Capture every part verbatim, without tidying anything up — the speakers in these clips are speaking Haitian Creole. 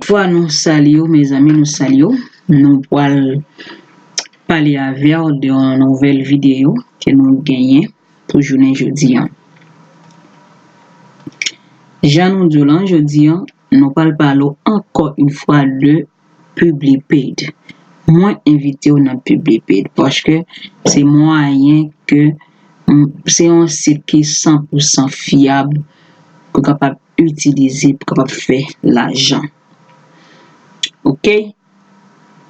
Fwa nou salye w, mezanmi, nou salye w. Nou pral pale avè w de yon nouvèl videyo ke nou genyen pou jounen jodi an. Jan nou di w lan, jodi an, nou pral pale w ankò yon fwa de Publipaid. Mwen envite w nan Publipaid paske se mwayen ke, mm, se yon sit ki san pou san fyab pou kapab itilize, pou kapab fè lajan. Oke?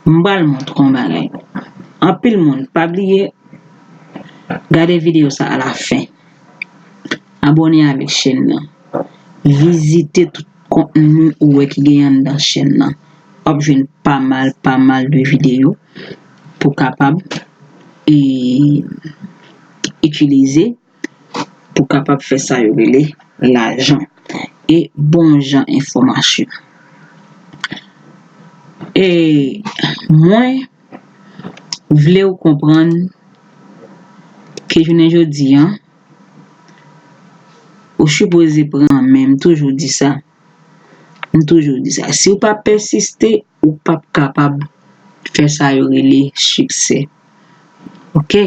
M pral montre w yon bagay. Anpil moun, pa bliye gade videyo sa alafen. Abòne avèk chèn nan. Vizite tout kontni ou wè ki genyen anndan chèn nan. W ap jwenn pa mal, pa mal de videyo pou kapab, e, itilize, pou kapab fè sa yo rele lajan e bon jan enfòmasyon. E mwen vle w konprann ke jounen jodi an, ou sipoze pran, men m toujou di sa, m toujou di sa, si w pa pèsiste, ou p ap kapab fè sa yo rele siksè. Oke?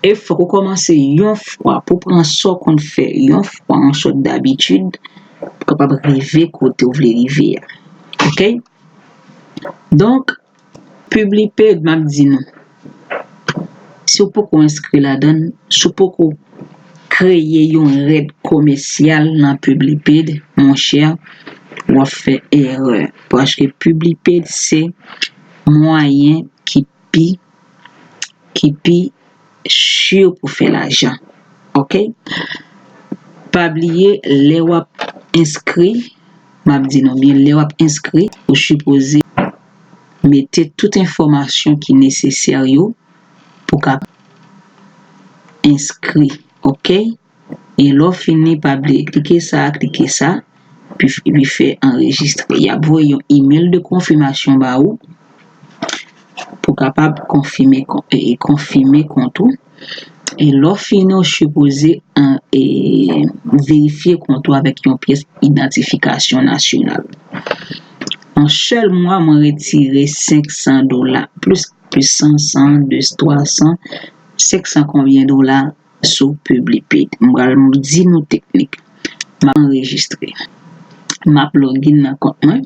E fòk ou kòmanse yon fwa pou pran sa w konn fè yon fwa, yon sòt dabitid, pou kapab rive kote w vle rive a. Oke? Donk, Publipaid, m ap di nou, si w poko enskri ladan l, si w poko kreye yon rèd komèsyal nan Publipaid, monchè, w ap fè erè. Paske Publipaid se mwayen ki pi, ki pi si pou fè lajan. Oke? Pa bliye, lè w ap enskri, m ap di nou byen, lè w ap enskri, ou sipoze mete tout enfòmasyon ki nesesè yo pou ka enskri. Oke? E lè w fini, pa bliye klike sa, klike sa, epi, epi fè anrejistre. Y ap voye yon imèl de konfimasyon ba ou pou kapab konfime kon-, e, konfime kont ou. E lè w fini, ou sipoze an-, e, verifye kont ou avèk yon pyès idantifikasyon nasyonal. An sèl mwa, mwen retire senk san dola, plis, plis san, san, de, twa san, senk san konbyen dola sou Publipaid. M pral di nou teknik. M ap anrejistre. M ap login nan kont mwen.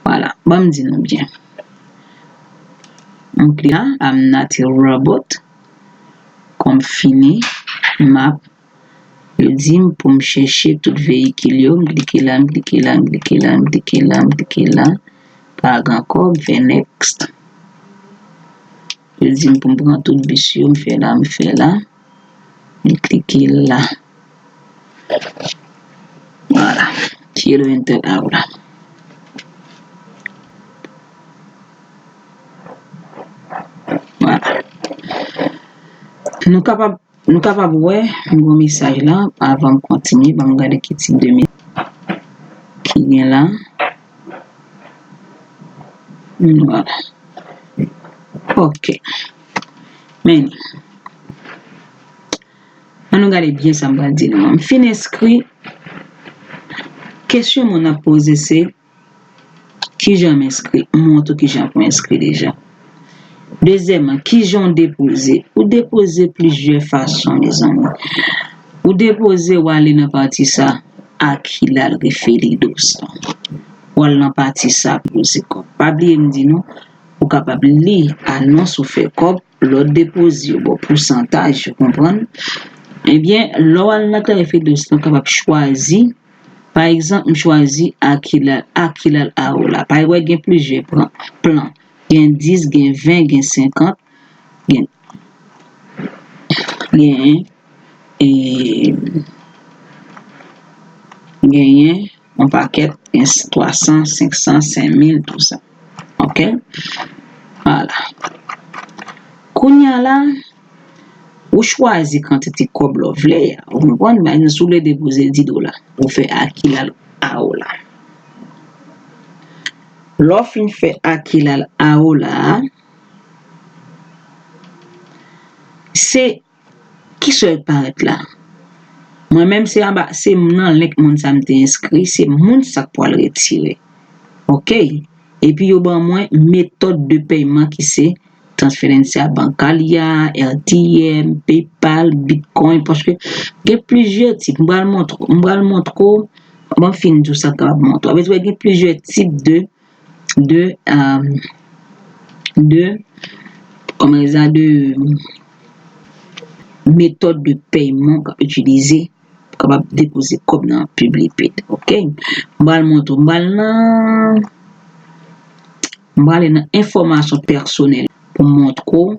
Vwala, ban m di nou byen. M klike la, I'm not a robot. Kon m fini, m ap, yo di m pou m chèche tout veyikil yo, m klike la, m klike la, m klike la, m klike la, m klike la, m klike la. Pa gen ankò, m fè next. Yo di m pou m pran tout bis yo, m fè la, m fè la. M klike la. Vwala. Quiero entrar ahora. Vwala. Nou kapab, nou kapab wè yon mesaj la avan m kontinye. Ban m gade ki tip de mesaj ki gen la. Vwala. Ok. Men, ann nou gade byen sa m pral di nou an. M fin enskri. Kesyon moun ap poze se, kijan m enskri? M montre w kijan pou enskri deja. Dezyèmman, kijan w depoze? Ou depoze plizyè fason, mezanmi. Ou depoze, w ale nan pati sa, Aquilal Referidos lan. W al nan pati sa, depoze kòb. Pa bliye m di nou, ou kapab li anons ou fè kòb, lè w depoze yo ba w pousantaj, ou konprann? Ebyen, lè w al nan Aquilal Referidos lan, ou kapab chwazi, pa egzanp, m chwazi Aquilal, Aquilal Ahora. Pa egzanp, gen plizyè plan, plan. Gen dis, gen ven, gen senkant, gen, gen, e, genyen yon pakèt, gen twa san, senk san, senk mil, tou sa. Ok? Vwala. Kounye a la, ou chwazi kantite kòb lè w vle a. Ou konprann? Men si w vle depoze dis dola, ou fè Aquilal Ahora. Lè w fin fè Aquilal Ahora a, se kisa k parèt la? Mwen menm se anba, se nan link moun sa m te enskri, se moun sa k pral retire. Ok. Epi yo ban mwen metòd de pèyman ki se Transferencia Bancaria, R T M, PayPal, Bitcoin, paske gen plizyè tip. M pral montre, m pral montre w, mwen fin di w sa k kapab montre w. Apre tou, gen plizyè tip de, de, euh, de, kòman di sa, de metòd de pèyman w ka itilize pou kapab depoze kòb nan Publipaid. Ok. M pral montre w. M pral nan, m prale nan enfòmasyon pèsonèl pou m montre w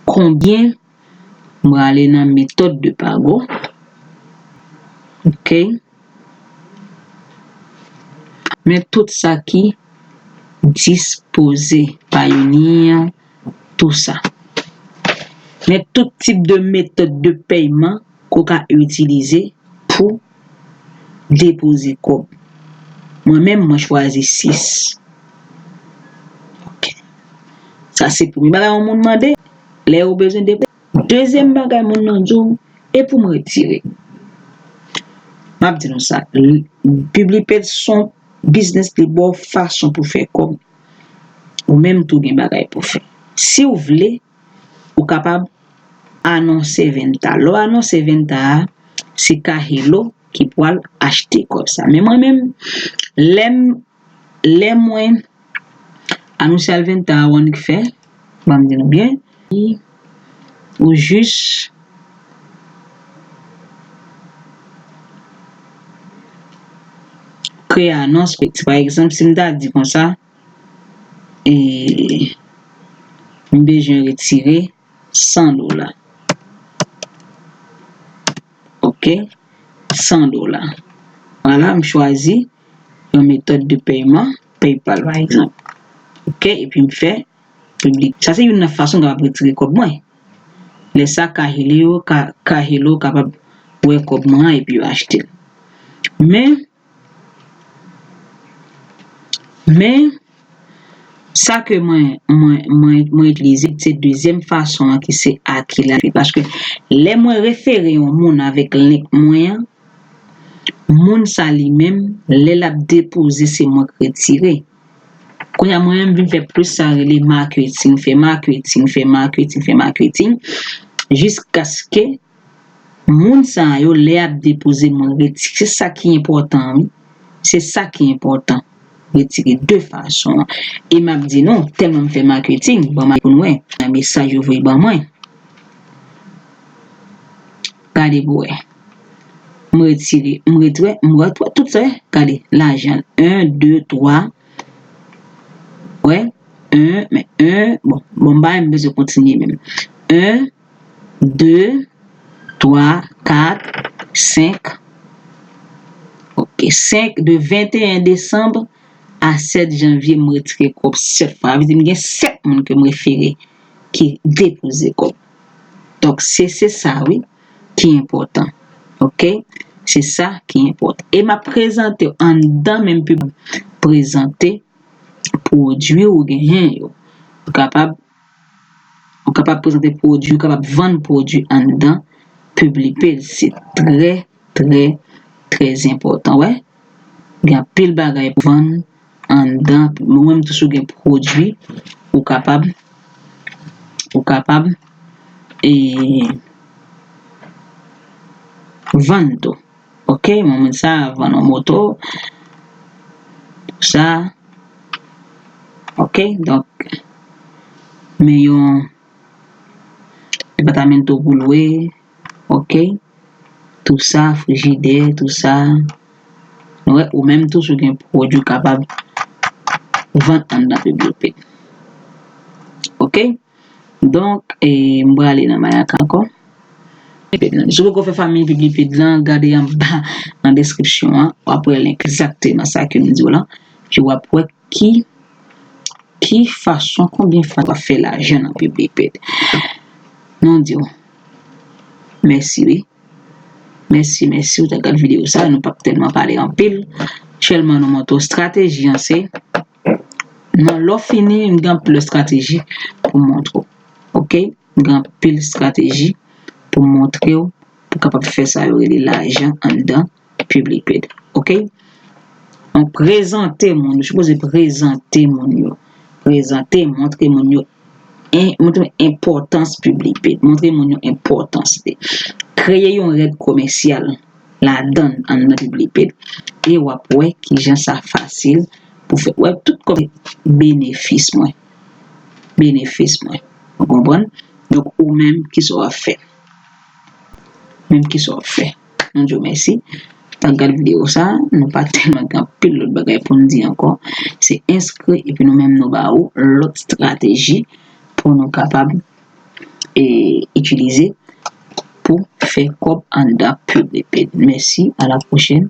konbyen. M prale nan metòd de pago. Ok. Men tout sa ki dispoze, Payoneer, tou sa. Men tout tip de metòd de pèyman ke w ka itilize pou depoze kòb. Mwen menm, mwen chwazi sis. Ok. Sa se premye bagay yon moun mande lè yo bezwen depoze. Dezyèm bagay moun nan di w, e pou m retire. M ap di nou sa, l-, Publipaid se yon biznis, li ba w fason pou fè kòb. Ou menm tou gen bagay pou fè. Si w vle, ou kapab anonse venta. Lè w anonse venta a, se Kahelo ki pral achte kòb sa. Men mwen menm, lè m, lè mwen anonse al venta a, w annik fè, ban m di nou byen, ou jis kreye anons, pa egzanp, si m ta di konsa, e, m bezwen retire san dola. Ok? San dola. Vwala, m chwazi yon metòd de pèyman, PayPal pa egzanp. Ok? Epi m fè piblik. Sa se youn nan fason m kapab retire kòb mwen. Lè sa, Kahelo, Ka-, Kahelo kapab wè kòb mwen an epi yo achte l. Men, men, sa ke mwen, mwen, mwen, mwen itilize, se dezyèm fason an ki se Aquila. Paske lè mwen refere yon moun avèk link mwen an, moun sa li menm, lè l ap depoze, se mwen k retire. Kounye a, mwen menm vin fè plis sa rele maketing, fè maketing, fè maketing, fè maketing, jiskaske moun sa yo, lè y ap depoze, mwen retire. Se sa ki enpòtan, wi. Se sa ki enpòtan. Retire de fason an. E m ap di nou, tèlman m fè maketing, ban m pou nou wè nan mesaj yo voye ban mwen. Gade pou wè. M retire, m retire, m retire tout sa, gade, lajan. En, de, twa. Wè, en, men en, bon, bon, m pa menm bezwen kontinye menm. En, de, twa, kat, senk. Ok, senk, de venteyen desanm a sèt janvye, m retire kòb sèt fwa. Sa vle di m gen sèt moun ke m refere ki depoze kòb. Donk, se, se sa, wi, ki enpòtan. Ok? Se sa ki enpòtan. E m ap prezante w anndan menm pib, prezante pwodui ou genyen yo. Ou kapab, ou kapab prezante pwodui, ou kapab vann pwodui anndan Publipaid. Se trè, trè, trè enpòtan, wè. Gen anpil bagay pou vann anndan. Mwen menm tou, si w gen pwodui, ou kapab, ou kapab, e, vann tou. Ok, mwen menm sa, vann yon moto. Sa. Ok, donk, men yon departamento pou lwe. Ok. Tou sa, frijidè, tou sa. Nou wè, ou menm tou, si w gen pwodui w kapab vann anndan Publipaid. Ok? Donk, e, m prale nan Mayaka ankò. Si w poko fè fanmi Publipaid lan, gade anba nan deskripsyon an, w ap wè link egzakteman sa ke m di w lan. Epi w ap wè ki, ki fason, konbyen fwa w ap fè lajan nan Publipaid. Nou di w mèsi, wi. Mèsi, mèsi, ou te gad videyo sa, nou p ap tèlman pale anpil. Sèlman nou montre w estrateji an se, nan lè w fini, m gen anpil estrateji pou m montre w. Ok? M gen anpil estrateji pou m montre w, kapab fè sa yo rele lajan anndan Publipaid. Oke? Donk, prezante moun, ou sipoze prezante moun yo. Prezante, montre moun yo, en, montre enpòtans Publipaid, montre moun yo enpòtans li. Kreye yon règ komèsyal ladan, anndan Publipaid, e w ap wè kijan sa fasil pou fè. Wè, tout kòb benefis mwen. Benefis mwen. Ou konprann? Donk, ou menm, kisa w ap fè? Menm kisa w ap fè? Nou di w mèsi. Tan gad videyo sa, nou pa tèlman gen anpil lòt bagay pou n di ankò. Se enskri, epi nou menm nou ba ou lòt estrateji pou nou kapab e itilize pou fè kòb anndan Publipaid. Mèsi, a la pwochèn.